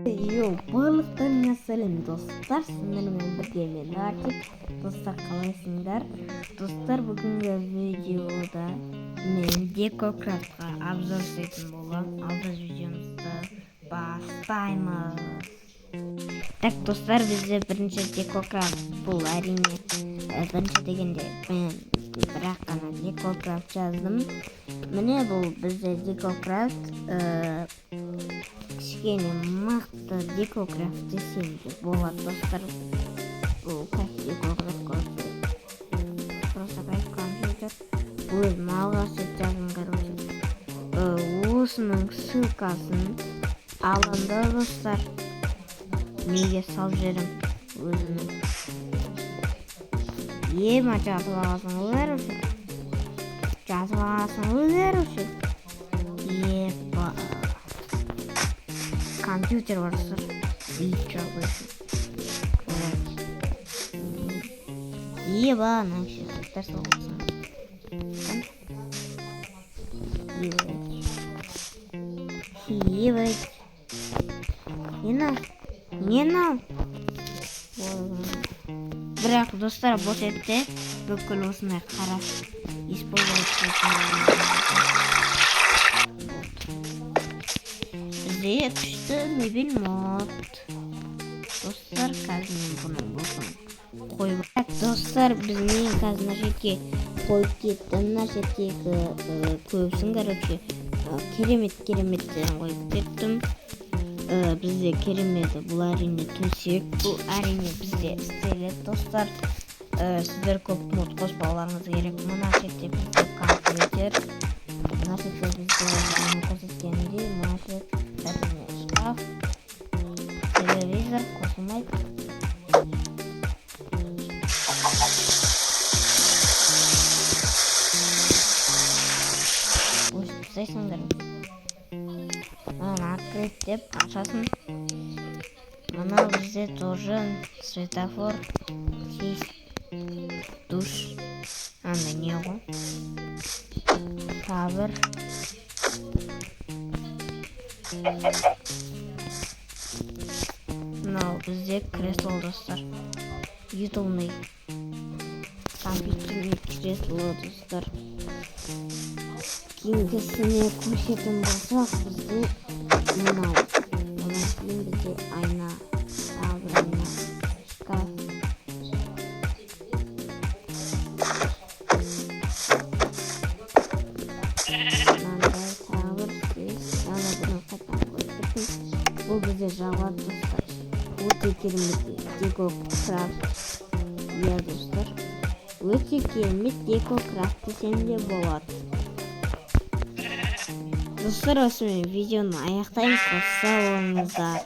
Йоу, барлықтарыңа сәлем, достар, сіздермен бірге мен, Артик. Достар, қалайсыңдар? Достар, бүгінгі видеода мен Декокрафтқа обзор жасайтын боламын. Ал біз видеомызды бастаймыз. Так, достар, бізде бірінші Декокрафт бұл, әрине, бірінші дегенде мен бірақ қана Декокрафт жаздым. Міне, бұл бізде Декокрафт, кішкене мықты Декокрафт десем де болады, достар. Бұл как Декокрафт, короче, просто кайф компьютер. Өзім алғаш рет жаздым, короче. Осының ссылкасын аламын да, достар, неге салып жіберемін өзімнің ема. Жазып аласың ғой, короче, жазып аласың ғой, короче. Еба, компьютер бар, достар, бүйтіп. Еба, мына кіші заттар салып. Ебать, ебать, не мынау, не мынау? Бірақ, достар, бұл сетте бүкіл осындай қара использовать. Бізде күшті мебель мод, достар. Қазір мен бұның бұсын қойып. Так, достар, біз мен қазір мына жерге қойып кеттім. Мына жердегі көбісін, короче, керемет кереметтерін қойып кеттім. Бізде кереметі бұл, әрине, төсек. Бұл, әрине, бізде істеледі, достар. Сіздер көп мод қоспауларыңыз керек. Мына жерде бізде компьютер, мына жерде бізде жаңа көрсеткенімдей, мына жер, әрине, шкаф, телевизор қосылмайды. Өшіріп тастайсыңдар. Мынаны открыть деп ашасың. Мынау бізде тоже светофор, сейф, душ, андай не ғой, тағы бір. Мынау бізде кресло, достар, ютубный компьютерный кресло, достар. Кейінгісіне көшетін болсақ, бізде мынау, одан кейін бізде айна, тағы бір айна, шкаф. Мынандай тағы бір здесь ана бұны қайтадан қойып кеттім. Бұл бізде жабылады, достар. Өте керемет Декокрафт, иә, достар, өте керемет Декокрафт десем де болады. Достар, осымен видеоны аяқтаймыз. Сау болыңыздар.